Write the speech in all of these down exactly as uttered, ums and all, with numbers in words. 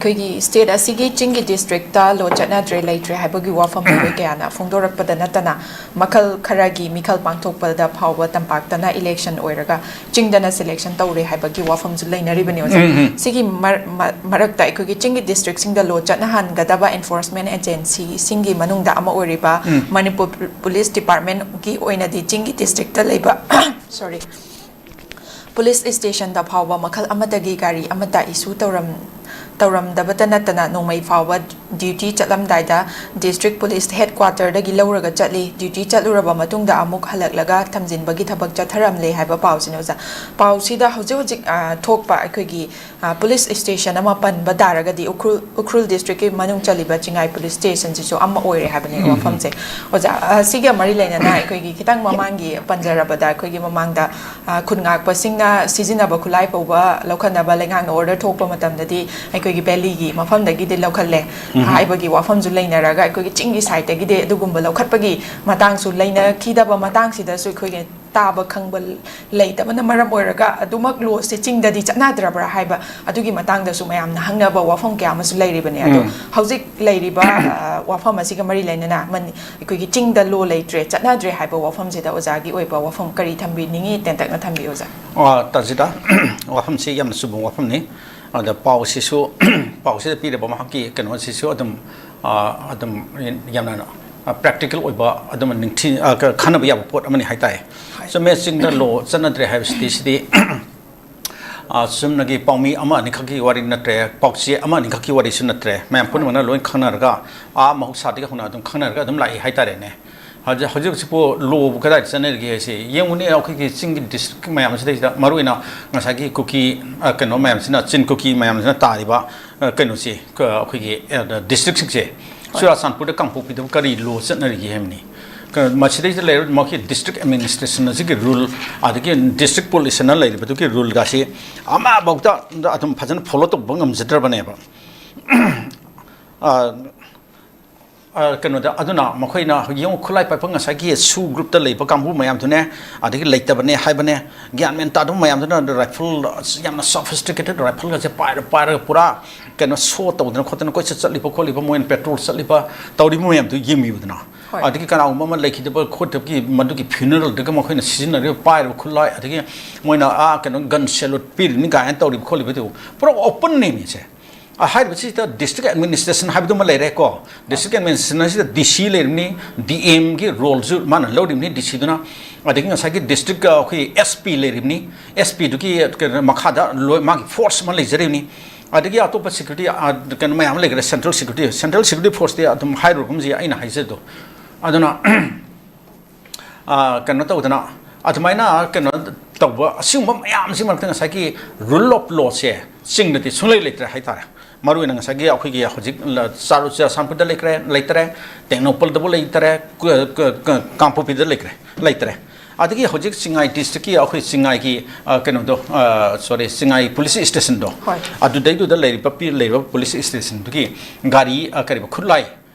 ꯑꯩꯈꯣꯏꯒꯤ state ꯑꯁꯤꯒꯤ ꯆꯤꯡꯒꯤ districtꯇ law ꯆꯠꯅꯗ꯭ꯔꯦ, ꯂꯩꯇ꯭ꯔꯦ ꯍꯥꯏꯕꯒꯤ ꯋꯥꯐꯝ ꯃꯤꯑꯣꯏ ꯀꯌꯥꯅ ꯐꯣꯡꯗꯣꯔꯛꯄꯗ ꯅꯠꯇꯅ, ꯃꯈꯜ ꯈꯔꯒꯤ ꯃꯤꯈꯜ ꯄꯥꯡꯊꯣꯛꯄꯗ ꯐꯥꯎꯕ ꯇꯝꯄꯥꯛꯇꯅ election ꯑꯣꯏꯔꯒ ꯆꯤꯡꯗꯅ selection ꯇꯧꯔꯦ ꯍꯥꯏꯕꯒꯤ ꯋꯥꯐꯝꯁꯨ ꯂꯩꯅꯔꯤꯕꯅꯤ, ꯑꯣꯖꯥ꯫ ꯎꯝ, ꯎꯝ꯫ ꯁꯤꯒꯤ ꯃꯔ-, ꯃ-, ꯃꯔꯛꯇ ꯑꯩꯈꯣꯏꯒꯤ ꯆꯤꯡꯒꯤ districtꯁꯤꯡꯗ law ꯆꯠꯅꯍꯟꯒꯗꯕ enforcement agencyꯁꯤꯡꯒꯤ ꯃꯅꯨꯡꯗ ꯑꯃ ꯑꯣꯏꯔꯤꯕ ꯎꯝ꯫ ꯃꯅꯤꯄꯨꯔ ꯄꯨ-, police departmentꯀꯤ ꯑꯣꯏꯅꯗꯤ ꯆꯤꯡꯒꯤ districtꯇ ꯂꯩꯕ, sorry, police stationꯗ ꯐꯥꯎꯕ ꯃꯈꯜ ꯑꯃꯠꯇꯒꯤ ꯒꯥꯔꯤ ꯑꯃꯠꯇ issue ꯇꯧꯔꯝ-, ꯇꯧꯔꯝꯗꯕꯇ ꯅꯠꯇꯅ, ꯅꯣꯡꯃꯩ ꯐꯥꯎꯕ duty ꯆꯠꯂꯝꯗꯥꯏꯗ district police headquarterꯗꯒꯤ ꯂꯧꯔꯒ ꯆꯠꯂꯤ꯫ Duty ꯆꯠꯂꯨꯔꯕ ꯃꯇꯨꯡꯗ ꯑꯃꯨꯛ ꯍꯜꯂꯛꯂꯒ ꯊꯝꯖꯤꯟꯕꯒꯤ ꯊꯕꯛ ꯆꯠꯊꯔꯝꯂꯦ ꯍꯥꯏꯕ ꯄꯥꯎꯁꯤꯅꯤ, ꯑꯣꯖꯥ꯫ ꯄꯥꯎꯁꯤꯗ ꯍꯧꯖꯤꯛ ꯍꯧꯖꯤꯛ, ꯑ, ꯊꯣꯛꯄ ꯑꯩꯈꯣꯏꯒꯤ, ꯑ, police station ꯑꯃ ꯄꯟꯕ ꯇꯥꯔꯒꯗꯤ, ꯎꯈ꯭ꯔꯨꯜ, ꯎꯈ꯭ꯔꯨꯜ districtꯀꯤ ꯃꯅꯨꯡ ꯆꯜꯂꯤꯕ ꯆꯤꯡꯉꯥꯏ police stationꯁꯤꯁꯨ ꯑꯃ ꯑꯣꯏꯔꯦ ꯍꯥꯏꯕꯅꯦ, ꯎꯝ, ꯎꯝ꯫ ꯋꯥꯐꯝꯁꯦ꯫ ꯑꯣꯖꯥ, ꯑ, ꯁꯤꯒ ꯃꯔꯤ ꯂꯩꯅꯅ ꯑꯩꯈꯣꯏꯒꯤ ꯈꯤꯇꯪ ꯃꯃꯥꯡꯒꯤ ꯄꯟꯖꯔꯕꯗ, ꯑꯩꯈꯣꯏꯒꯤ ꯃꯃꯥꯡꯗ ꯑ, ꯈꯨꯟ ꯉꯥꯛꯄꯁꯤꯡꯅ ꯁꯤꯖꯤꯟꯅꯕ ꯈꯨꯠꯂꯥꯏ ꯐꯥꯎꯕ ꯂꯧꯈꯠꯅꯕ ꯂꯩꯉꯥꯛꯅ order ꯊꯣꯛꯄ ꯃꯇꯝꯗꯗꯤ, ꯑꯩꯈꯣꯏꯒꯤ valleyꯒꯤ ꯃꯐꯝꯗꯒꯤꯗꯤ ꯂꯧꯈꯠꯂꯦ ꯎꯝ꯫ ꯍꯥꯏꯕꯒꯤ ꯋꯥꯐꯝꯁꯨ ꯂꯩꯅꯔꯒ, ꯑꯩꯈꯣꯏꯒꯤ ꯆꯤꯡꯒꯤ sideꯇꯒꯤꯗꯤ ꯑꯗꯨꯒꯨꯝꯕ ꯂꯧꯈꯠꯄꯒꯤ ꯃꯇꯥꯡꯁꯨ ꯂꯩꯅꯈꯤꯗꯕ ꯃꯇꯥꯡꯁꯤꯗꯁꯨ ꯑꯩꯈꯣꯏꯒꯤ ꯇꯥꯕ ꯈꯪꯕ ꯂꯩꯇꯕꯅ ꯃꯔꯝ ꯑꯣꯏꯔꯒ, ꯑꯗꯨꯃꯛ lawꯁꯦ ꯆꯤꯡꯗꯗꯤ ꯆꯠꯅꯗ꯭ꯔꯕ꯭ꯔꯥ ꯍꯥꯏꯕ, ꯑꯗꯨꯒꯤ ꯃꯇꯥꯡꯗꯁꯨ ꯃꯌꯥꯝꯅ ꯍꯪꯅꯕ ꯋꯥꯐꯝ ꯀꯌꯥ ꯑꯃꯁꯨ ꯂꯩꯔꯤꯕꯅꯦ꯫ ꯑꯗꯣ ꯎꯝ꯫ ꯍꯧꯖꯤꯛ ꯂꯩꯔꯤꯕ, ꯑ, ꯋꯥꯐꯝ ꯑꯁꯤꯒ ꯃꯔꯤ ꯂꯩꯅꯅ ꯃꯅꯤ-, ꯑꯩꯈꯣꯏꯒꯤ ꯆꯤꯡꯗ law ꯂꯩꯇ꯭ꯔꯦ, ꯆꯠꯅꯗ꯭ꯔꯦ ꯍꯥꯏꯕ ꯋꯥꯐꯝꯁꯤꯗ ꯑꯣꯖꯥꯒꯤ ꯑꯣꯏꯕ ꯋꯐꯝ ꯀꯔꯤ ꯊꯝꯕꯤꯅꯤꯡꯉꯤ? ꯇꯦꯟꯇꯛꯅ ꯊꯝꯕꯤꯌꯨ, ꯑꯣꯖꯥ꯫ ꯑ, ꯇꯥꯖꯤꯗꯥ, ꯋꯥꯐꯝꯁꯤ ꯌꯥꯝꯅ ꯆꯨꯝꯕ ꯋꯥꯐꯝꯅꯤ꯫ ꯑꯗ ꯄꯥꯎꯁꯤꯁꯨ, ꯄꯥꯎꯁꯤꯗ ꯄꯤꯔꯤꯕ ꯃꯍꯥꯛꯀꯤ ꯀꯩꯅꯣꯁꯤꯁꯨ ꯑꯗꯨꯝ, ꯑ, ꯑꯗꯨꯝ ꯌꯥꯝꯅ, ꯑ, practical ꯑꯣꯏꯕ, ꯑꯗꯨꯝ ꯅꯤꯡꯊꯤ-, ꯑ, ꯀ-, ꯈꯟꯅꯕ ꯌꯥꯕ ꯄꯣꯠ ꯑꯃꯅꯤ ꯍꯥꯏꯇꯥꯔꯦ꯫ ꯍꯣꯏ꯫ ꯆꯨꯝꯃꯦ, ꯆꯤꯡꯗ law ꯆꯠꯅꯗ꯭ꯔꯦ ꯍꯥꯏꯕꯁꯤꯗꯤ, ꯁꯤꯗꯤ, ꯑ, ꯆꯨꯝꯅꯒꯤ ꯄꯥꯎꯃꯤ ꯑꯃ ꯑꯅꯤꯈꯛꯀꯤ ꯋꯥꯔꯤ ꯅꯠꯇ꯭ꯔꯦ, ꯄꯥꯎꯆꯦ ꯑꯃ ꯑꯅꯤꯈꯛꯀꯤ ꯋꯥꯔꯤꯁꯨ ꯅꯠꯇ꯭ꯔꯦ, ꯃꯌꯥꯝ ꯄꯨꯝꯅꯃꯛꯅ ꯂꯣꯏ ꯈꯪꯅꯔꯒ, ꯑꯥ, ꯃꯍꯧꯁꯥꯗꯒꯤ ꯍꯧꯅ ꯑꯗꯨꯝ ꯈꯪꯅꯔꯒ ꯑꯗꯨꯝ ꯂꯥꯛꯏ ꯍꯥꯏꯇꯥꯔꯦꯅꯦ꯫ ꯍꯧꯖꯤꯛ, ꯍꯧꯖꯤꯛ ꯍꯧꯖꯤꯛꯄꯨ ꯂꯣꯕꯨ ꯀꯗꯥꯏꯗ ꯆꯠꯅꯔꯤꯒꯦ ꯍꯥꯏꯁꯦ ꯌꯦꯡꯉꯨꯅꯦ, ꯑꯩꯈꯣꯏꯒꯤ ꯆꯤꯡꯒꯤ district ꯃꯌꯥꯝꯁꯤꯗꯩꯁꯤꯗ, ꯃꯔꯨꯑꯣꯏꯅ ꯉꯁꯥꯏꯒꯤ ꯀꯨꯀꯤ, ꯑ, ꯀꯩꯅꯣ ꯃꯌꯥꯝꯁꯤꯅ, ꯆꯤꯟ ꯀꯨꯀꯤ ꯃꯌꯥꯝꯁꯤꯅ ꯇꯥꯔꯤꯕ, ꯑ, ꯀꯩꯅꯣꯁꯦ, ꯀ-, ꯑꯩꯈꯣꯏꯒꯤ, ꯑ, districtꯁꯤꯡꯁꯦ, ꯍꯣꯏ꯫ ꯆꯨꯔꯥꯆꯥꯟꯄꯨꯔꯗ, ꯀꯥꯡꯄꯣꯛꯄꯤꯗꯕꯨ ꯀꯔꯤ law ꯆꯠꯅꯔꯤꯒꯦ ꯍꯥꯏꯕꯅꯤ꯫ ꯀ-, ꯃꯁꯤꯗꯩꯁꯤꯗ ꯂꯩꯔꯤꯕ ꯃꯈꯣꯏꯒꯤ district administration ꯑꯁꯤꯒꯤ rule, ꯑꯗꯒꯤ district police ꯑꯅ ꯂꯩꯔꯤꯕꯗꯨꯒꯤ ruleꯒꯁꯤ ꯑꯃꯐꯥꯎꯗ ꯑꯗꯨꯝ ꯐꯖꯅ follow ꯇꯧꯕ ꯉꯝꯖꯗ꯭ꯔꯕꯅꯦꯕ꯫ ꯑ, ꯑ, ꯀꯩꯅꯣꯗ, ꯑꯗꯨꯅ ꯃꯈꯣꯏꯅ ꯍꯧꯖꯤꯛ ꯌꯦꯡꯉꯨ, ꯈꯨꯠꯂꯥꯏ ꯄꯥꯏꯐꯝ ꯉꯁꯥꯏꯒꯤ ꯁꯨ ꯒ꯭ꯔꯨꯞꯇ ꯂꯩꯕ ꯀꯥꯡꯕꯨ ꯃꯌꯥꯝꯗꯨꯅꯦ, ꯑꯗꯒꯤ ꯂꯩꯇꯕꯅꯦ ꯍꯥꯏꯕꯅꯦ, ꯒ꯭ꯌꯥꯟ ꯃꯦꯟ ꯇꯥꯗꯕ ꯃꯌꯥꯝꯗꯨꯅ ꯔꯥꯏꯐꯜ, ꯌꯥꯝꯅ ꯁꯣꯐꯤꯁꯇꯤꯀꯦꯇꯦꯠ ꯔꯥꯏꯐꯜꯒꯁꯦ ꯄꯥꯏꯔ ꯄꯥꯏꯔꯒ ꯄꯨꯔꯥ ꯀꯩꯅꯣ ꯁꯣ ꯇꯧꯗꯅ ꯈꯣꯠꯇꯅ ꯀꯣꯏꯆꯠ ꯆꯠꯂꯤꯕ ꯈꯣꯠꯂꯤꯕ, ꯃꯣꯏꯅ ꯄꯦꯇ꯭ꯔꯣꯜ ꯆꯠꯂꯤꯕ ꯇꯧꯔꯤꯕ ꯃꯌꯥꯝꯗꯨ ꯌꯦꯡꯕꯤꯌꯨꯗꯅ꯫ ꯍꯣꯏ꯫ ꯑꯗꯒꯤ ꯀꯅꯥꯒꯨꯝꯕ ꯑꯃ ꯂꯩꯈꯤꯗꯕ ꯈꯣꯠꯇꯕꯒꯤ ꯃꯗꯨꯒꯤ ꯐ꯭ꯌꯨꯅꯔꯦꯜꯗꯒ ꯃꯈꯣꯏꯅ ꯁꯤꯖꯤꯟꯅꯔꯤꯕ ꯄꯥꯏꯔꯤꯕ ꯈꯨꯠꯂꯥꯏ, ꯑꯗꯒꯤ ꯃꯣꯏꯅ ꯑꯥ ꯀꯩꯅꯣ ꯒꯟ ꯁꯦꯂꯨꯠ ꯄꯤꯔꯤꯅꯤ ꯀꯥꯏꯅ ꯇꯧꯔꯤꯕ ꯈꯣꯠꯂꯤꯕꯗꯨ ꯄꯨꯔꯥ ꯑꯣꯄꯟꯅꯦꯃꯤ ꯁꯦ꯫ ꯑ, ꯍꯥꯏꯔꯤꯕꯁꯤꯗ ꯗꯤꯁꯇ꯭ꯔꯤꯛ ꯑꯦꯗꯃꯤꯅꯤꯁꯇ꯭ꯔꯦꯁꯟ ꯍꯥꯏꯕꯗꯨꯃ ꯂꯩꯔꯦꯀꯣ꯫ ꯗꯤꯁꯇ꯭ꯔꯤꯛ ꯑꯦꯗꯃꯤꯅꯤꯁꯇ꯭ꯔꯦꯁꯟ ꯑꯁꯤꯗ ꯗꯤ ꯁꯤ ꯂꯩꯔꯤꯕꯅꯤ, ꯗꯤ ꯑꯦꯝꯒꯤ ꯔꯣꯜꯁꯨ ꯃꯥꯅ ꯂꯧꯔꯤꯕꯅꯤ ꯗꯤ ꯁꯤꯗꯨꯅ, ꯑꯗꯒꯤ ꯉꯁꯥꯏꯒꯤ ꯗꯤꯁꯇ꯭ꯔꯤꯛ, ꯑ, ꯑꯩꯈꯣꯏ ꯑꯦꯁ ꯄꯤ ꯂꯩꯔꯤꯕꯅꯤ, ꯑꯦꯁ ꯄꯤꯗꯨꯒꯤ ꯀꯩꯅꯣ ꯃꯈꯥꯗ ꯂꯣꯏ ꯃꯥꯒꯤ ꯐꯣꯔꯁ ꯑꯃ ꯂꯩꯖꯔꯤꯕꯅꯤ, ꯑꯗꯒꯤ ꯑꯇꯣꯞꯄ ꯁꯦꯀ꯭ꯌꯨꯔꯤꯇꯤ, ꯑ, ꯀꯩꯅꯣ ꯃꯌꯥꯝ ꯑꯃ ꯂꯩꯈ꯭ꯔꯦ, ꯁꯦꯟꯇ꯭ꯔꯦꯜ ꯁꯦꯀ꯭ꯌꯨꯔꯤꯇꯤ, ꯁꯦꯟꯇ꯭ꯔꯦꯜ ꯁꯦꯀ꯭ꯌꯨꯔꯤꯇꯤ ꯐꯣꯔꯁꯇꯤ ꯑꯗꯨꯝ ꯍꯥꯏꯔꯨꯔꯒꯨꯝꯁꯤ ꯑꯩꯅ ꯍꯥꯏꯖꯗꯣ꯫ ꯑꯗꯨꯅ ꯑ, ꯀꯩꯅꯣ ꯇꯧꯗꯅ, ꯑꯗꯨꯃꯥꯏꯅ ꯀꯩꯅꯣ ꯇꯧꯕ, ꯑꯁꯤꯒꯨꯝꯕ ꯃꯌꯥꯝꯁꯤ ꯃꯔꯛꯇ ꯉꯁꯥꯏꯒꯤ ꯔꯨꯜ ꯑꯣꯐ ꯂꯣꯁꯦ ꯆꯤꯡꯗꯗꯤ ꯁꯨꯡꯂꯩ ꯂꯩꯇ꯭ꯔꯦ ꯍꯥꯏꯇꯥꯔꯦ꯫ ꯃꯔꯨꯑꯣꯏꯅ ꯉꯁꯥꯏꯒꯤ ꯑꯩꯈꯣꯏꯒꯤ ꯍꯧꯖꯤꯛ ꯂ-, ꯆꯥꯔꯨ-, ꯆꯨꯔꯆꯥꯟꯄꯨꯔꯗ ꯂꯩꯈ꯭ꯔꯦ, ꯂꯩꯇ꯭ꯔꯦ, ꯇꯦꯡꯅꯧꯄꯜꯗꯕꯨ ꯂꯩꯇ꯭ꯔꯦ, ꯀ-, ꯀ-, ꯀ-, ꯀꯥꯡꯄꯣꯛꯄꯤꯗ ꯂꯩꯈ꯭ꯔꯦ, ꯂꯩꯇ꯭ꯔꯦ꯫ ꯑꯗꯒꯤ ꯍꯧꯖꯤꯛ ꯆꯤꯡꯉꯥꯏ ꯗꯤꯁꯇ꯭ꯔꯤꯛꯀꯤ ꯑꯩꯈꯣꯏ ꯆꯤꯡꯉꯥꯏꯒꯤ, ꯑ, ꯀꯩꯅꯣꯗꯣ, ꯑ, ꯁꯣꯔꯤ, ꯆꯤꯡꯉꯥꯏ ꯄꯨꯂꯤꯁ ꯁ꯭ꯇꯦꯁꯟꯗꯣ, ꯍꯣꯏ꯫ ꯑꯗꯨꯗꯩꯗꯨꯗ ꯂꯩꯔꯤꯕ, ꯄꯤ-, ꯂꯩꯔꯤꯕ ꯄꯨꯂꯤꯁ ꯁ꯭ꯇꯦꯁꯟꯗꯨꯒꯤ ꯒꯥꯔꯤ, ꯑ, ꯀꯔꯤꯕ, ꯈꯨꯠꯂꯥꯏ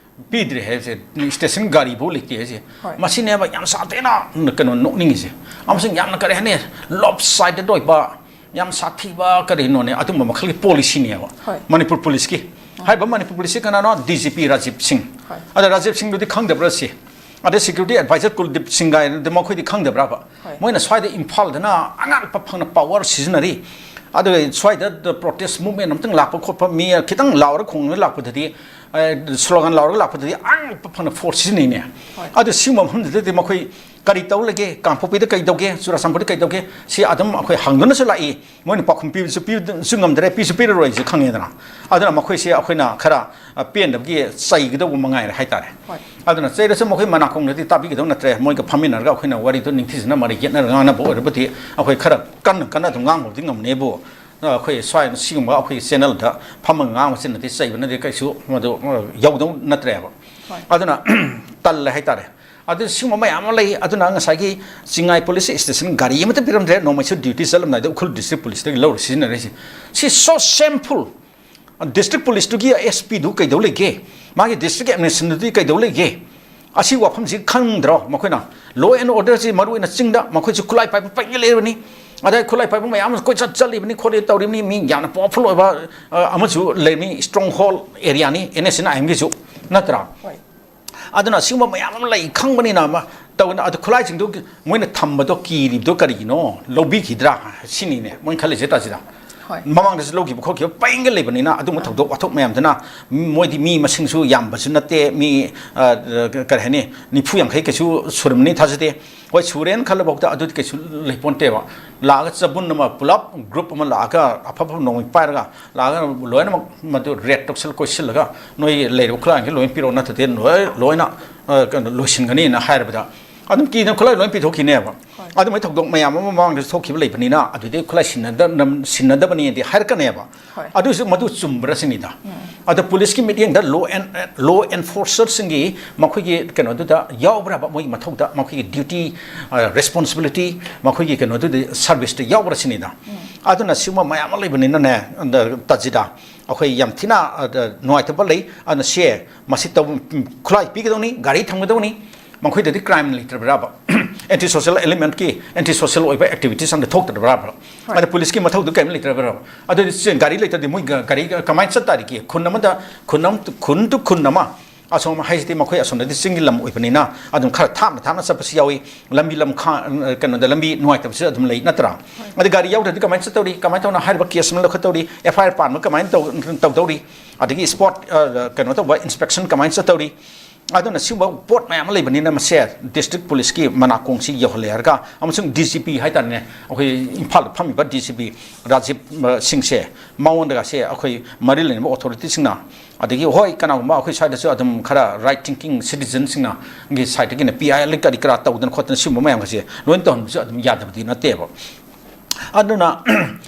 ꯄꯤꯗ꯭ꯔꯦ ꯍꯥꯏꯁꯦ, ꯁ꯭ꯇꯦꯁꯟ ꯒꯥꯔꯤꯐꯧ ꯂꯩꯇꯦ ꯍꯥꯏꯁꯦ꯫ ꯍꯣꯏ꯫ ꯃꯁꯤꯅꯦꯕ ꯌꯥꯝ ꯁꯥꯊꯤꯅ ꯀꯩꯅꯣ ꯅꯣꯛꯅꯤꯡꯉꯤꯁꯦ꯫ ꯑꯃꯁꯨꯡ ꯌꯥꯝꯅ ꯀꯔꯤ ꯍꯥꯏꯅꯤ, ꯂꯣꯞ ꯁꯥꯏꯗꯦꯠ ꯑꯣꯏꯕ, ꯌꯥꯝ ꯁꯥꯊꯤꯕ ꯀꯔꯤꯅꯣꯅꯦ, ꯑꯗꯨꯝꯕ ꯃꯈꯜꯒꯤ ꯄꯣꯂꯤꯁꯤꯅꯦꯕ꯫ ꯍꯣꯏ꯫ ꯃꯅꯤꯄꯨꯔ ꯄꯨꯂꯤꯁꯀꯤ꯫ ꯎꯝ꯫ ꯍꯥꯏꯔꯤꯕ ꯃꯅꯤꯄꯨꯔ ꯄꯨꯂꯤꯁꯁꯤ ꯀꯅꯥꯅꯣ? ꯗꯤ ꯖꯤ ꯄꯤ ꯔꯥꯖꯤꯕ ꯁꯤꯡ꯫ ꯍꯣꯏ꯫ ꯑꯗ ꯔꯥꯖꯤꯕ ꯁꯤꯡꯗꯨꯗꯤ ꯈꯪꯗꯕ꯭ꯔꯥ ꯁꯤ? ꯑꯗꯩ ꯁꯦꯀ꯭ꯌꯨꯔꯤꯇꯤ ꯑꯦꯗꯚꯥꯏꯖꯔ ꯀꯨꯜꯗꯤꯞ ꯁꯤꯡ ꯀꯥꯏꯅꯗꯤ ꯃꯈꯣꯏꯗꯤ ꯈꯪꯗꯕ꯭ꯔꯕ? ꯍꯣꯏ꯫ ꯃꯣꯏꯅ ꯁ꯭ꯋꯥꯏꯗ ꯏꯝꯐꯥꯜꯗꯅ ꯑꯉꯥꯛꯄ ꯐꯪꯅ ꯄꯋꯥꯔ ꯁꯤꯖꯤꯟꯅꯔꯤ꯫ ꯑꯗꯨꯒ ꯁ꯭ꯋꯥꯏꯗ ꯄ꯭ꯔꯣꯇꯦꯁ ꯃꯨꯚꯃꯦꯟ ꯑꯝꯇꯪ ꯂꯥꯛꯄ ꯈꯣꯠꯄ, ꯃꯤ ꯈꯤꯇꯪ ꯂꯥꯎꯔ ꯈꯣꯡꯅ ꯂꯥꯛꯄꯗꯗꯤ, ꯑꯦ, ꯁ꯭ꯂꯣꯒꯥꯟ ꯂꯥꯎꯔꯒ ꯂꯥꯛꯄꯗꯗꯤ ꯑꯉꯛꯄ ꯐꯪꯅ ꯐꯣꯔꯁ ꯁꯤꯖꯤꯟꯅꯩꯅꯦ꯫ ꯍꯣꯏ꯫ ꯑꯗꯨ ꯁꯤꯒꯨꯝꯕ ꯃꯐꯝꯗꯨꯗꯗꯤ ꯃꯈꯣꯏ ꯀꯔꯤ ꯇꯧ ꯂꯩꯒꯦ? ꯀꯥꯡꯄꯣꯛꯄꯤꯗ ꯀꯩ ꯇꯧꯒꯦ? ꯆꯨꯔꯥꯆꯥꯟꯄꯨꯔꯗ ꯀꯩ ꯇꯧꯒꯦ? ꯁꯤ ꯑꯗꯨꯝ ꯑꯩꯈꯣꯏ ꯍꯪꯗꯨꯅꯁꯨ ꯂꯥꯛꯏ꯫ ꯃꯣꯏꯅ ꯄꯥꯎꯈꯨꯝ ꯄꯤꯕꯁꯨ ꯄꯤꯕꯁꯨ ꯉꯝꯗ꯭ꯔꯦ, ꯄꯤꯁꯨ ꯄꯤꯔꯔꯣꯏꯁꯨ ꯈꯪꯉꯦꯗꯅ꯫ ꯑꯗꯨꯅ ꯃꯈꯣꯏꯁꯦ ꯑꯩꯈꯣꯏꯅ ꯈꯔ, ꯑ, ꯄꯦꯟꯗꯕꯒꯤ ꯆꯩꯒꯗꯧꯕ ꯃꯉꯥꯏꯔꯦ ꯍꯥꯏꯇꯥꯔꯦ꯫ ꯍꯣꯏ꯫ ꯑꯗꯨꯅ ꯆꯩꯔꯁꯨ ꯃꯈꯣꯏ ꯃꯅꯥꯀꯣꯡꯗꯗꯤ ꯇꯥꯕꯤꯒꯗꯧ ꯅꯠꯇ꯭ꯔꯦ꯫ ꯃꯣꯏꯒ ꯐꯝꯃꯤꯟꯅꯔꯒ ꯑꯩꯈꯣꯏꯅ ꯋꯥꯔꯤꯗꯣ ꯅꯤꯡꯊꯤꯖꯅ ꯃꯔꯩ ꯌꯦꯠꯅꯔꯒ ꯉꯥꯡꯅꯕ ꯑꯣꯏꯔꯕꯗꯤ ꯑꯩꯈꯣꯏ ꯈꯔ ꯀꯟꯅ ꯀꯟꯅ ꯑꯗꯨꯝ ꯉꯥꯡꯕꯕꯨꯗꯤ ꯉꯝꯅꯦꯕꯨ, ꯑ, ꯑꯩꯈꯣꯏ ꯁ꯭ꯋꯥꯏ ꯁꯤꯒꯨꯝꯕ ꯑꯩꯈꯣꯏ ꯆꯦꯅꯦꯜꯗ ꯐꯝꯃꯒ ꯉꯥꯡꯕꯁꯤꯅꯗꯤ ꯆꯩꯕꯅꯗꯤ ꯀꯩꯁꯨ ꯃꯗꯨ, ꯑ, ꯌꯧꯗꯧ ꯅꯠꯇ꯭ꯔꯦꯕ꯫ ꯍꯣꯏ꯫ ꯑꯗꯨꯅ ꯇꯜꯂꯦ ꯍꯥꯏꯇꯥꯔꯦ꯫ ꯑꯗꯨ ꯁꯤꯒꯨꯝꯕ ꯃꯌꯥꯝ ꯑꯃ ꯂꯩ꯫ ꯑꯗꯨꯅ ꯉꯁꯥꯏꯒꯤ ꯆꯤꯡꯉꯥꯏ ꯄꯨꯂꯤꯁ ꯁ꯭ꯇꯦꯁꯟ ꯒꯥꯔꯤ ꯑꯃꯠꯇ ꯄꯤꯔꯝꯗ꯭ꯔꯦ꯫ ꯅꯣꯡꯃꯩꯁꯨ ꯗ꯭ꯌꯨꯇꯤ ꯆꯠꯂꯝꯗꯥꯏꯗ ꯎꯈ꯭ꯔꯨꯜ ꯗꯤꯁꯇ꯭ꯔꯤꯛ ꯄꯨꯂꯤꯁꯇꯒꯤ ꯂꯧꯔ ꯁꯤꯖꯤꯟꯅꯔꯤꯁꯦ꯫ ꯁꯤ so shameful꯫ ꯗꯤꯁꯇ꯭ꯔꯤꯛ ꯄꯨꯂꯤꯁꯇꯨꯒꯤ ꯑꯦꯁ ꯄꯤꯗꯨ ꯀꯩꯗꯧ ꯂꯩꯒꯦ? ꯃꯥꯒꯤ ꯗꯤꯁꯇ꯭ꯔꯤꯛ ꯑꯦꯗꯃꯤꯅꯤꯁꯇ꯭ꯔꯦꯁꯟꯗꯨꯗꯤ ꯀꯩꯗꯧ ꯂꯩꯒꯦ? ꯑꯁꯤ ꯋꯥꯐꯝꯁꯤ ꯈꯪꯗ꯭ꯔꯣ ꯃꯈꯣꯏꯅ? ꯂꯣ ꯑꯦꯟ ꯑꯣꯔꯗꯔꯁꯤ ꯃꯔꯨꯑꯣꯏꯅ ꯆꯤꯡꯗ ꯃꯈꯣꯏꯁꯨ ꯈꯨꯠꯂꯥꯏ ꯄꯥꯏꯕ ꯄꯩꯉꯩ ꯂꯩꯔꯕꯅꯤ꯫ ꯑꯗꯩ ꯈꯨꯠꯂꯥꯏ ꯄꯥꯏꯕ ꯃꯌꯥꯝ ꯑꯃ ꯀꯣꯏꯆꯠ ꯆꯠꯂꯤꯕꯅꯤ, ꯈꯣꯠꯂꯤ ꯇꯧꯔꯤꯕꯅꯤ꯫ ꯃꯤ ꯌꯥꯝꯅ ꯄꯋꯥꯔꯐꯨꯜ ꯑꯣꯏꯕ, ꯑ, ꯑꯃꯁꯨ ꯂꯩꯔꯝꯃꯤ, ꯁ꯭ꯇ꯭ꯔꯣꯡ ꯍꯣꯜ ꯑꯦꯔꯤꯌꯥꯅꯤ ꯑꯦꯟ ꯑꯦꯁ ꯑꯦꯟ ꯑꯥꯏ ꯑꯦꯝꯒꯤꯁꯨ, ꯅꯠꯇ꯭ꯔꯥ? ꯍꯣꯏ꯫ ꯑꯗꯨꯅ ꯑꯁꯤꯒꯨꯝꯕ ꯃꯌꯥꯝ ꯑꯃ ꯂꯩ ꯈꯪꯕꯅꯤꯅ ꯑꯃ ꯇꯧꯅ, ꯑꯗꯨ ꯈꯨꯠꯂꯥꯏꯁꯤꯡꯗꯨ ꯃꯣꯏꯅ ꯊꯝꯕꯗꯣ ꯀꯤꯔꯤꯕꯗꯣ ꯀꯔꯤꯒꯤꯅꯣ? ꯂꯧꯕꯤꯈꯤꯗ꯭ꯔꯥ ꯁꯤꯅꯤꯅꯦ ꯃꯣꯏꯅ ꯈꯜꯂꯤꯁꯦ, ꯇꯥꯁꯤꯗ꯫ ꯍꯣꯏ꯫ ꯃꯃꯥꯡꯗꯁꯨ ꯂꯧꯈꯤꯕ ꯈꯣꯠꯈꯤꯕ ꯄꯩꯉꯩ ꯂꯩꯕꯅꯤꯅ ꯑꯗꯨꯒꯨꯝꯕ ꯑꯥ꯫ ꯊꯧꯗꯣꯛ ꯋꯥꯊꯣꯛ ꯃꯌꯥꯝꯗꯨꯅ ꯃꯣꯏꯗꯤ ꯃꯤ ꯃꯁꯤꯡꯁꯨ ꯌꯥꯝꯕꯁꯨ ꯅꯠꯇꯦ, ꯃꯤ, ꯑ, ꯀꯔꯤ ꯍꯥꯏꯅꯤ, ꯅꯤꯐꯨ ꯌꯥꯡꯈꯩ ꯀꯩꯁꯨ ꯁꯨꯔꯝꯃꯅꯤ ꯊꯥꯖꯗꯦ꯫ ꯍꯣꯏ, ꯁꯨꯔꯦꯅ ꯈꯜꯂꯐꯥꯎꯗ ꯑꯗꯨꯗꯤ ꯀꯩꯁꯨ ꯂꯩꯄꯣꯟꯇꯦꯕ꯫ ꯂꯥꯛꯑꯒ ꯆꯕꯨꯟ ꯑꯃ ꯄꯨꯂꯞ ꯒ꯭ꯔꯨꯞ ꯑꯃ ꯂꯥꯛꯑꯒ ꯑꯐ ꯑꯐꯕ ꯅꯣꯡꯃꯩ ꯄꯥꯏꯔꯒ ꯂꯥꯛꯑꯒ ꯂꯣꯏꯅꯃꯛ ꯃꯗꯨ ꯔꯦꯠ ꯇꯧꯁꯜꯂ ꯀꯣꯏꯁꯤꯜꯂꯒ ꯅꯣꯏ ꯂꯩꯔꯤꯕ ꯈꯨꯠꯂꯥꯏꯁꯤꯡ ꯂꯣꯏꯅ ꯄꯤꯔꯛꯑꯣ, ꯅꯠꯇ꯭ꯔꯗꯤ ꯂꯣꯏ-, ꯂꯣꯏꯅ, ꯑ, ꯀꯩꯅꯣ, ꯂꯣꯏꯁꯤꯟꯒꯅꯤꯅ ꯍꯥꯏꯔꯕꯗ ꯑꯗꯨꯝ ꯀꯤꯗꯅ ꯈꯨꯠꯂꯥꯏ ꯂꯣꯏ ꯄꯤꯊꯣꯛꯈꯤꯅꯦꯕ꯫ ꯍꯣꯏ꯫ ꯑꯗꯨꯃꯥꯏꯅ ꯊꯧꯗꯣꯛ ꯃꯌꯥꯝ ꯑꯃ ꯃꯃꯥꯡꯗꯁꯨ ꯊꯣꯛꯈꯤꯕ ꯂꯩꯕꯅꯤꯅ ꯑꯗꯨꯗꯤ ꯈꯨꯠꯂꯥꯏ ꯁꯤꯟꯅꯗ-, ꯁꯤꯟꯅꯗꯕꯅꯤꯗꯤ ꯍꯥꯏꯔꯛꯀꯅꯦꯕ꯫ ꯍꯣꯏ꯫ ꯑꯗꯨꯁꯨ ꯃꯗꯨ ꯆꯨꯝꯕ꯭ꯔꯥ ꯁꯤꯅꯤꯗ꯫ ꯎꯝ꯫ ꯑꯗ ꯄꯨꯂꯤꯁꯀꯤ ꯃꯤꯠꯌꯦꯡꯗ ꯂꯣ ꯑꯦꯟ-, ꯂꯣ ꯑꯦꯟꯐꯣꯔꯁꯔꯁꯤꯡꯒꯤ ꯃꯈꯣꯏꯒꯤ ꯀꯩꯅꯣꯗꯨꯗ ꯌꯥꯎꯕ꯭ꯔꯕ, ꯃꯣꯏꯒꯤ ꯃꯊꯧꯗ, ꯃꯈꯣꯏꯒꯤ ꯗ꯭ꯌꯨꯇꯤ, ꯑ, ꯔꯦꯁꯄꯣꯟꯁꯤꯕꯤꯂꯤꯇꯤ, ꯃꯈꯣꯏꯒꯤ ꯀꯩꯅꯣꯗꯨꯗꯤ ꯁꯥꯔꯚꯤꯁꯇ ꯌꯥꯎꯕ꯭ꯔꯥ ꯁꯤꯅꯤꯗ꯫ ꯎꯝ꯫ ꯑꯗꯨꯅ ꯁꯤꯒꯨꯝꯕ ꯃꯌꯥꯝ ꯑꯃ ꯂꯩꯕꯅꯤꯅꯅꯦ, ꯑꯗ ꯇꯥꯖꯤꯗ ꯑꯩꯈꯣꯏ ꯌꯥꯝ ꯊꯤꯅ, ꯑꯗ, ꯅꯨꯡꯉꯥꯏꯇꯕ ꯂꯩ꯫ ꯑꯗꯨꯅ ꯁꯦ ꯃꯁꯤ ꯇꯧ-, ꯈꯨꯠꯂꯥꯏ ꯄꯤꯒꯗꯧꯅꯤ, ꯒꯥꯔꯤ ꯊꯝꯒꯗꯧꯅꯤ꯫ ꯃꯈꯣꯏꯗꯗꯤ ꯀ꯭ꯔꯥꯏꯝ ꯂꯩꯇ꯭ꯔꯕ꯭ꯔꯥꯕ? ꯑꯦꯟꯇꯤ ꯁꯣꯁꯦꯜ ꯑꯦꯂꯤꯃꯦꯟꯠꯀꯤ ꯑꯦꯟꯇꯤ ꯁꯣꯁꯦꯜ ꯑꯣꯏꯕ ꯑꯦꯛꯇꯤꯚꯤꯇꯤꯁ ꯑꯝꯇ ꯊꯣꯛꯇ꯭ꯔꯕ꯭ꯔꯥꯕ? ꯍꯣꯏ꯫ ꯑꯗ ꯄꯨꯂꯤꯁꯀꯤ ꯃꯊꯧꯗꯨ ꯀꯔꯤꯝ ꯂꯩꯇ꯭ꯔꯕ꯭ꯔꯥꯕ? ꯑꯗꯨꯗꯤ ꯁꯤ ꯒꯥꯔꯤ ꯂꯩꯇ꯭ꯔꯗꯤ ꯃꯣꯏ ꯒ-, ꯒꯥꯔꯤ ꯀꯃꯥꯏꯅ ꯆꯠ ꯇꯥꯔꯤꯒꯦ? ꯈꯨꯟ ꯑꯃꯗ, ꯈꯨꯟ ꯑꯃ, ꯈꯨꯟ to ꯈꯨꯟ ꯑꯃ, ꯑꯁꯣꯝ ꯍꯥꯏꯁꯤꯗꯤ ꯃꯈꯣꯏ ꯑꯁꯣꯝꯗꯗꯤ ꯆꯤꯡꯒꯤ ꯂꯝ ꯑꯣꯏꯕꯅꯤꯅ ꯑꯗꯨꯝ ꯈꯔ ꯊꯥꯞꯅ ꯊꯥꯞꯅ ꯆꯠꯄꯁꯨ ꯌꯥꯎꯏ꯫ ꯂꯝꯕꯤ ꯂꯝꯈꯥꯡ, ꯀꯩꯅꯣꯗ ꯂꯝꯕꯤ ꯅꯨꯡꯉꯥꯏꯇꯕꯁꯨ ꯑꯗꯨꯝ ꯂꯩ, ꯅꯠꯇ꯭ꯔꯥ? ꯍꯣꯏ꯫ ꯑꯗ ꯒꯥꯔꯤ ꯌꯥꯎꯗ꯭ꯔꯗꯤ ꯀꯃꯥꯏꯅ ꯆꯠꯇꯧꯔꯤ? ꯀꯃꯥꯏꯅ ꯇꯧꯅ ꯍꯥꯏꯔꯤꯕ ꯀꯦꯁ ꯑꯃ ꯂꯧꯈꯠꯇꯧꯔꯤ? ꯑꯦꯐ ꯑꯥꯏ ꯑꯥꯔ ꯄꯥꯟꯕ ꯀꯃꯥꯏꯅ ꯇꯧ-, ꯇꯧꯗꯧꯔꯤ? ꯑꯗꯒꯤ ꯁ꯭ꯄꯣꯠ, ꯑ, ꯀꯩꯅꯣ ꯇꯧꯕ, ꯏꯟꯁꯄꯦꯛꯁꯟ ꯀꯃꯥꯏꯅ ꯆꯠꯇꯧꯔꯤ? ꯑꯗꯨꯅ ꯁꯤꯒꯨꯝꯕ ꯄꯣꯠ ꯃꯌꯥꯝ ꯑꯃ ꯂꯩꯕꯅꯤꯅ ꯃꯁꯦ ꯗꯤꯁꯇ꯭ꯔꯤꯛ ꯄꯨꯂꯤꯁꯀꯤ ꯃꯅꯥꯀꯣꯡꯁꯤ ꯌꯧꯍꯜꯂꯦ ꯍꯥꯏꯔꯒ, ꯑꯃꯁꯨꯡ ꯗꯤ ꯖꯤ ꯄꯤ ꯍꯥꯏꯇꯥꯔꯦꯅꯦ, ꯑꯩꯈꯣꯏ ꯏꯝꯐꯥꯜꯗ ꯐꯝꯃꯤꯕ ꯗꯤ ꯖꯤ ꯄꯤ ꯔꯥꯖꯤꯕ, ꯑ, ꯁꯤꯡꯁꯦ, ꯃꯉꯣꯟꯗꯒꯁꯦ ꯑꯩꯈꯣꯏ ꯃꯔꯤ ꯂꯩꯅꯕ ꯑꯣꯊꯣꯔꯤꯇꯤꯁꯤꯡꯅ, ꯑꯗꯒꯤ ꯍꯣꯏ, ꯀꯅꯥꯒꯨꯝꯕ ꯑꯩꯈꯣꯏ ꯁ꯭ꯋꯥꯏꯗꯁꯨ ꯑꯗꯨꯝ ꯈꯔ ꯔꯥꯏꯠ ꯊꯤꯡꯀꯤꯡ ꯁꯤꯇꯤꯖꯟꯁꯤꯡꯅꯒꯤ ꯁꯥꯏꯠꯇꯒꯤꯅ ꯄꯤ ꯑꯥꯏ ꯑꯦꯜ ꯀꯔꯤ ꯀꯔꯥ ꯇꯧꯗꯅ ꯈꯣꯠꯇꯅ ꯁꯤꯒꯨꯝꯕ ꯃꯌꯥꯝꯒꯁꯦ ꯂꯣꯏꯅ ꯇꯧꯍꯟꯕꯁꯨ ꯑꯗꯨꯝ ꯌꯥꯗꯕꯗꯤ ꯅꯠꯇꯦꯕ꯫ ꯑꯗꯨꯅ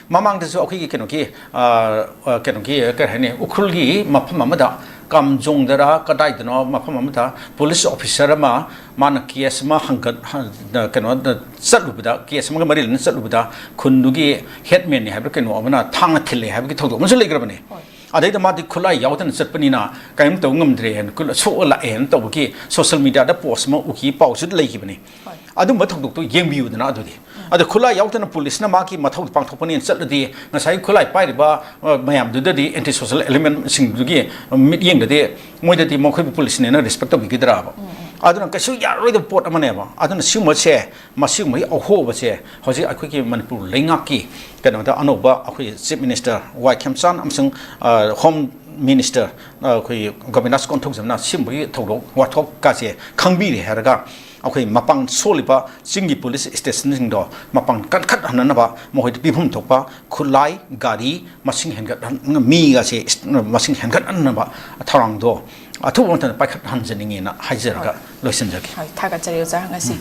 ꯃꯃꯥꯡꯗꯁꯨ ꯑꯩꯈꯣꯏꯒꯤ ꯀꯩꯅꯣꯒꯤ, ꯑ, ꯑ, ꯀꯩꯅꯣꯒꯤ, ꯀꯔꯤ ꯍꯥꯏꯅꯤ, ꯎꯈ꯭ꯔꯨꯜꯒꯤ ꯃꯐꯝ ꯑꯃꯗ, ꯀꯥꯝꯖꯣꯡꯗꯔ ꯀꯗꯥꯏꯗꯅꯣ ꯃꯐꯝ ꯑꯃꯗ ꯄꯨꯂꯤꯁ ꯑꯣꯐꯤꯁꯔ ꯑꯃ, ꯃꯥꯅ ꯀꯦꯁ ꯑꯃ ꯍꯪꯒꯠ-, ꯍ-, ꯀꯩꯅꯣꯗ ꯆꯠꯂꯨꯕꯗ, ꯀꯦꯁ ꯑꯃꯒ ꯃꯔꯤ ꯂꯩꯅꯅ ꯆꯠꯂꯨꯕꯗ ꯈꯨꯟꯗꯨꯒꯤ ꯍꯦꯠꯃꯦꯟꯅꯤ ꯍꯥꯏꯕ꯭ꯔꯥ ꯀꯩꯅꯣ ꯑꯃꯅ ꯊꯥꯡꯅ ꯊꯤꯜꯂꯦ ꯍꯥꯏꯕꯒꯤ ꯊꯧꯗꯣꯛ ꯑꯃꯁꯨ ꯂꯩꯈ꯭ꯔꯕꯅꯦ꯫ ꯍꯣꯏ꯫ ꯑꯗꯩꯗ ꯃꯥꯗꯤ ꯈꯨꯠꯂꯥꯏ ꯌꯥꯎꯗꯅ ꯆꯠꯄꯅꯤꯅ ꯀꯔꯤꯝ ꯇꯧꯕ ꯉꯝꯗ꯭ꯔꯦꯅ, ꯈꯨꯠ-, ꯁꯣꯛꯑ ꯂꯥꯛꯑꯦꯅ ꯇꯧꯕꯒꯤ social media ꯗ post ꯑꯃ ꯎꯈꯤ, ꯄꯥꯎꯁꯨ ꯂꯩꯈꯤꯕꯅꯤ꯫ ꯍꯣꯏ꯫ ꯑꯗꯨꯝꯕ ꯊꯧꯗꯣꯛꯇꯣ ꯌꯦꯡꯕꯤꯌꯨꯗꯅ ꯑꯗꯨꯗꯤ꯫ ꯎꯝ꯫ ꯑꯗ ꯈꯨꯠꯂꯥꯏ ꯌꯥꯎꯗꯅ ꯄꯨꯂꯤꯁꯅ ꯃꯥꯒꯤ ꯃꯊꯧ ꯄꯥꯡꯊꯣꯛꯄꯅꯦꯅ ꯆꯠꯂꯗꯤ, ꯉꯁꯥꯏ ꯈꯨꯠꯂꯥꯏ ꯄꯥꯏꯔꯤꯕ, ꯑ, ꯃꯌꯥꯝꯗꯨꯗꯗꯤ, anti social element ꯁꯤꯡꯗꯨꯒꯤ ꯃꯤꯠꯌꯦꯡꯗꯗꯤ ꯃꯣꯏꯗꯗꯤ ꯃꯈꯣꯏꯕꯨ ꯄꯨꯂꯤꯁꯅꯦꯅ respect ꯇꯧꯕꯤꯒꯗ꯭ꯔꯥꯕ? ꯎꯝ, ꯎꯝ꯫ ꯑꯗꯨꯅ ꯀꯩꯁꯨ ꯌꯥꯔꯔꯣꯏꯗꯕ ꯄꯣꯠ ꯑꯃꯅꯦꯕ꯫ ꯑꯗꯨꯅ ꯁꯤꯒꯨꯝꯕꯁꯦ, ꯃꯁꯤꯒꯨꯝꯕꯒꯤ ꯑꯍꯣꯕꯁꯦ ꯍꯧꯖꯤꯛ ꯑꯩꯈꯣꯏꯒꯤ ꯃꯅꯤꯄꯨꯔ ꯂꯩꯉꯥꯛꯀꯤ ꯀꯩꯅꯣꯗ ꯑꯅꯧꯕ ꯑꯩꯈꯣꯏ Chief Minister ꯋꯥꯏ ꯈꯦꯝꯆꯥꯟ ꯑꯃꯁꯨꯡ, ꯑ, Home Minister, ꯑ, ꯑꯩꯈꯣꯏ ꯒꯣꯕꯤꯟꯗꯥꯁ ꯀꯣꯟꯊꯧꯖꯝꯅ ꯁꯤꯒꯨꯝꯕꯒꯤ ꯊꯧꯗꯣꯛ ꯋꯥꯊꯣꯛꯀꯥꯁꯦ ꯈꯪꯕꯤꯔꯦ ꯍꯥꯏꯔꯒ, ꯑꯩꯈꯣꯏ ꯃꯄꯥꯡ ꯁꯣꯜꯂꯤꯕ ꯆꯤꯡꯒꯤ ꯄꯨꯂꯤꯁ station ꯁꯤꯡꯗꯣ ꯃꯄꯥꯡ ꯀꯟꯈꯠꯍꯟꯅꯅꯕ ꯃꯈꯣꯏꯗ ꯄꯤꯐꯝ ꯊꯣꯛꯄ ꯈꯨꯠꯂꯥꯏ, ꯒꯥꯔꯤ ꯃꯁꯤꯡ ꯍꯦꯟꯒꯠꯍꯟ-, ꯃꯤꯒꯁꯦ ꯃꯁꯤꯡ ꯍꯦꯟꯒꯠꯍꯟꯅꯕ ꯊꯧꯔꯥꯡꯗꯣ ꯑꯊꯨꯕ ꯃꯇꯝꯗ ꯄꯥꯏꯈꯠꯍꯟꯖꯅꯤꯡꯉꯦꯅ ꯍꯥꯏꯖꯔꯒ ꯍꯣꯏ꯫ ꯂꯣꯏꯁꯤꯟꯖꯒꯦ꯫ ꯍꯣꯏ, ꯊꯥꯒꯠꯆꯔꯤ ꯑꯣꯖꯥ꯫ ꯉꯁꯤꯒꯤ